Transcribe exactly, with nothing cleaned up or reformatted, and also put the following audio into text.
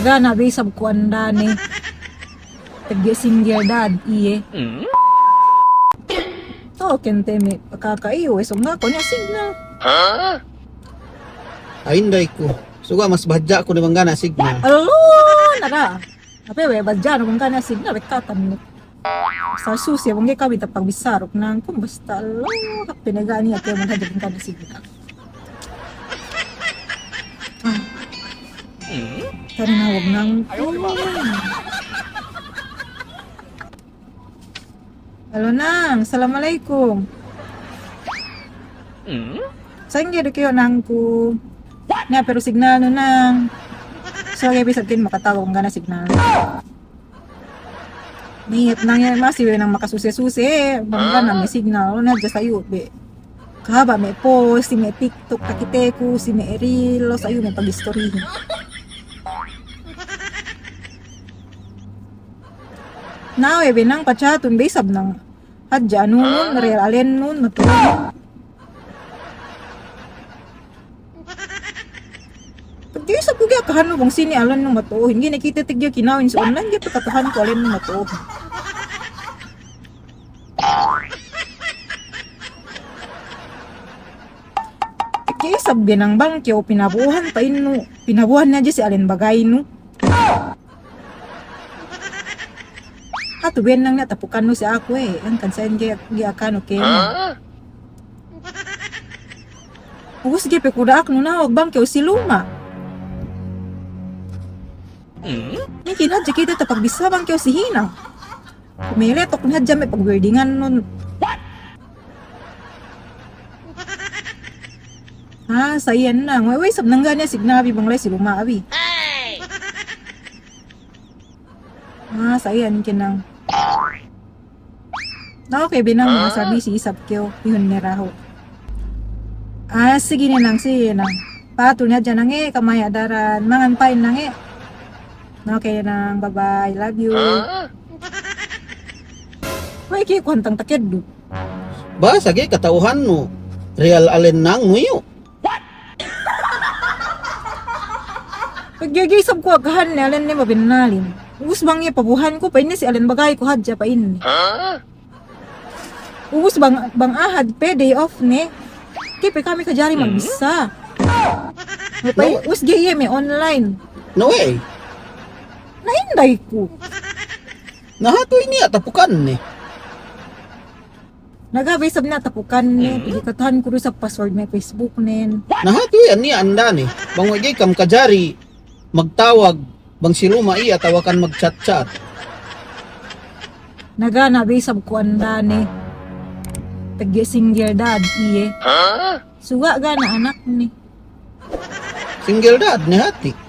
Ga' ne bi isab ku andane. Pegge' single dad iye. Token te me' kaka' iyu, we' sōng ga' ku niya' signal. Ay, inday ku. Suga' mas bahadja' ku ne bang ga' niya' signal. Alo, nada. Ape we' bahadja'nu bang ga' niya' signal, we' katan ne. Sa' suse bang ga'i kami tapagbissā duk nangkun, basta Allah, hap pinaga' niya' kēmon hadja bang kami signal. Ah. Tari nawag nangkun. Halo, Nang. Assalamualaikum. Sa'ingge du kew, Nang, ku. Niya' pe du signalnu, Nang. So, ga'i bisa kin makatawag bang ga' niya' signal. Niyat nang iye masi we' nang makasuse-suse, bang ga' niya' me' signal, lu ne hadja sayu be. Kahaba' me' post, si me' TikTok takiteku, si me' reel, lu sayu me' pagistorihin. Na we' be nang pachatun be isab nang hadja anunun, real alennun, matu'uhin. Pegge' isab ku ga'i akahannu bang sine alennu matu'uhin. Ga'i ne kite tigge' kinawin si online, ga'i pe katahanku alennu matu'uhin. Pegge' isab be nang bang kew pinabuhan pa'innu, pinabuhan ne hadja si alen bagaynu. Hatu be nang niya' tapukannu si aku, eh, hangkan sa'in ga'i, ga'i akanu kēmon. Ubus ga'i pe ku da'aknu nawag bang kew si luma'. Mingkin hadja kite tapagbissā bang kew si hinang. Kumeletok ne hadja me' pagweldingannun. Ah, sa iyan nang. We', we' isab nang ga' niya' signal bi bang la'i si luma' bi. Ah, sa iyan ke nang. Na, okay be nang, masa bi si isab kew, ihun ne dahu'. Ah, sige ne nang, sige nang. Patul ne hadja nang e, kamaya' daran. Mangan pa'in nang e. Na, okay nang, bye-bye, love you. We' ke ku hantang takeddu. Basa ga'i kata'uhannu, real alen nangnu iyu'. Pegge' ga'i isab ku akahanne, alenne mabennalin. Ubus bang iye pabuhanku, pa'inne si alen bagayku hadja pa'inne. Ubus bang, bang Ahad pe day off ne, ga'i pe kami kajari magbissā. Ubus ga'i iye me' online. Na we'. Na inday ku. Na hatu inin niya' tapukanne. Na ga' be isab niya' tapukanne, pegge' katahanku du isab password me' Facebook nen. Na hatu iyan niya' andane, bang we' ga'i kam kajari magtawag bang si luma' iye atawa kan magchat-chat. Na ga' ne be isab ku andane, pegge' single dad iye. Suga' ga' ne anakne. Single dad ne hati'.